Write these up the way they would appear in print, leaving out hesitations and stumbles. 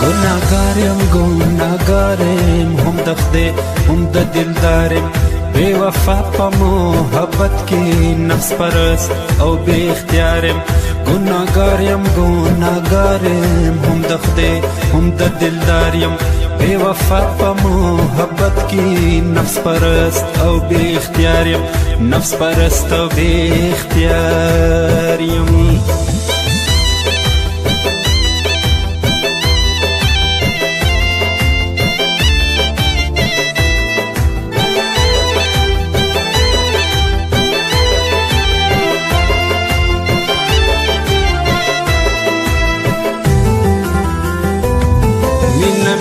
ګناهګار یم، ګناهګار یم، هم د خدای هم د دلدار یم. بې وفا په محبت کې نفس پرست او بې اختیار یم. ګناهګار یم، ګناهګار یم، هم د خدای هم د دلدار یم. بې وفا په محبت کې نفس پرست او بې اختیار یم، نفس پرست او بې اختیار یم.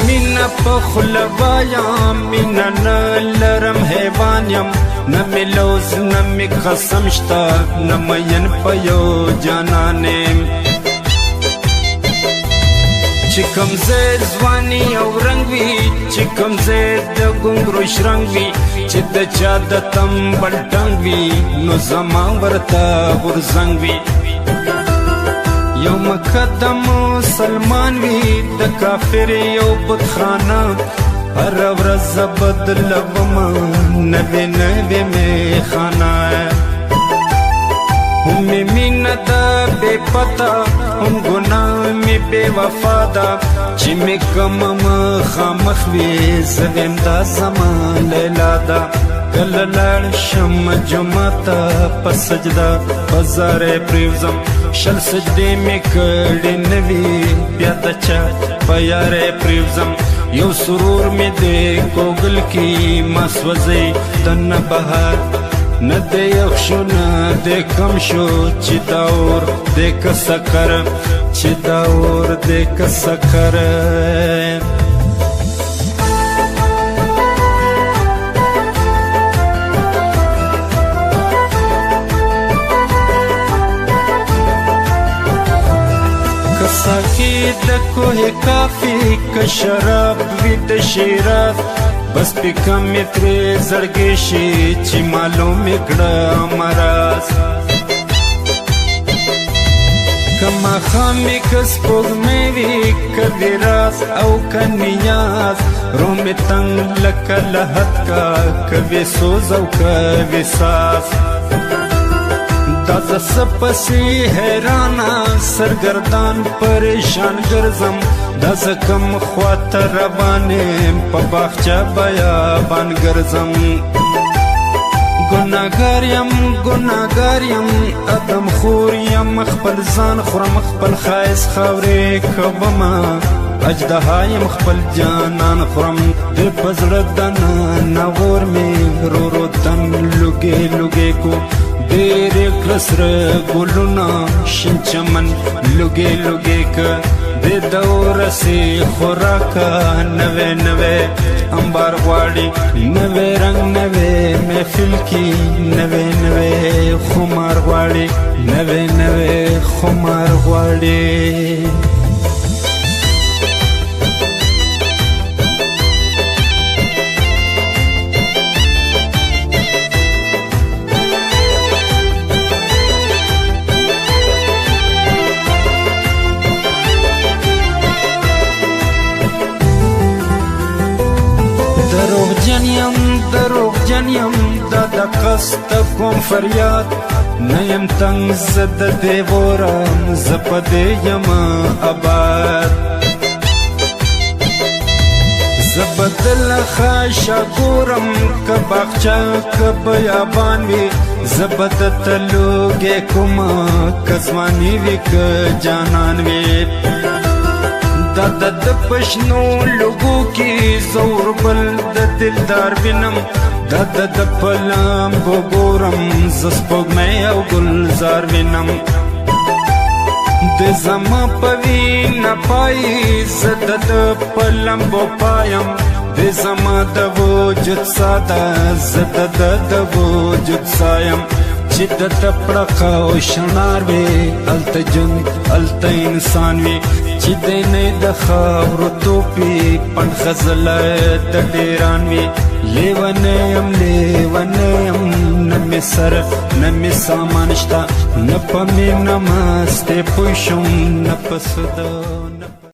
مینا په خوله وایم، مینا نه لرم، حیوان یم. نه مې لوز نه مې قسم شته، نه مین په یو جانان یم. چې کوم ځای ځواني او رنګ وي، چې کوم ځای د ګونګرو شرنګ وي، چې د چا د تمبل ټنګ وي، نو زما ورته غورځنګ وي. یو مکه مسلمان وي، د کافر یو بتخانه، هر ورځ بدلوم نوې نوې میخانه. هم مې مینه ده بې پته، هم ګناه مې بې وفا ده. چې مې کوم مخامخ وي، زه ویم دا زما لیلا ده. کله لاړ شم جمعه ته، په سجده په زارې پرېوځم. 20 سجدې مې کړې نه وي، بیا د چا په یارې پرېوځم. یو سرور مې دی کوګل کې، ما سوځي دننه بهر. نه دی یخ شو نه دی کم شو، چې دا اور دی که سکر، چې دا اور دی که سکر. که ساقي د کوه کافي، که شراب وي د شیراز، بس پیکه مې ترې زړګی شي، چې معلوم مې کړه مراز. که ماښام وي که سپوږمۍ وي، که وي راز او که نیاز، رو مې تنګ لکه لحد کا، که وي سوز او که وي ساز. دا زه څه پسې حیرانه سرګردان پریشان ګرځم؟ دا زه کوم خواته روان یم، په باغچه بیابان ګرځم؟ ګناهګار یم، ګناهګار یم، ادم خور یم، خپل ځان خورم، خپل ښایست خاورې کومه. اژدها یم، خپل جانان خورم. د په زړه دننه اور مې ورو ورو تن لوګې لوګې کو. ډېر کړه سره ګلونه، شین چمن لوګې لوګې که. د دورسې خوراکه نوې نوې انبار غواړي، نوې رنګ نوې محفل کې، نوې نوې خمار غواړي، نوې نوې خمار غواړي. دروغجن یم، دروغجن یم، دا د قصد کوم فریاد. نه یم تنګ زه د دیورم، زه په دې یم آباد. زه بدل خاشه ګورم، که باغچه که بیابان وي، زه به د تلوګې کوم، که ځواني وي که جانان وي. دا د پښنو لوګو کې زور بل د دلدار وینم. دا د پلام ګورم، زه سپوږمۍ او ګلزار وینم. د زما په وینه پای، زه د پلمبو پایم. د زما د وجود ساده، زه د وجود سایم. چې د تپړه او شنار وي، الته جن الته انسان وي. چې د نه د خاورو توپي، پن خزله د ډیران وي. لیونه یم، لیونه یم، نه مې سر نه مې سامان شته. نه په مینه مستې پوه شوم، نه په سودا.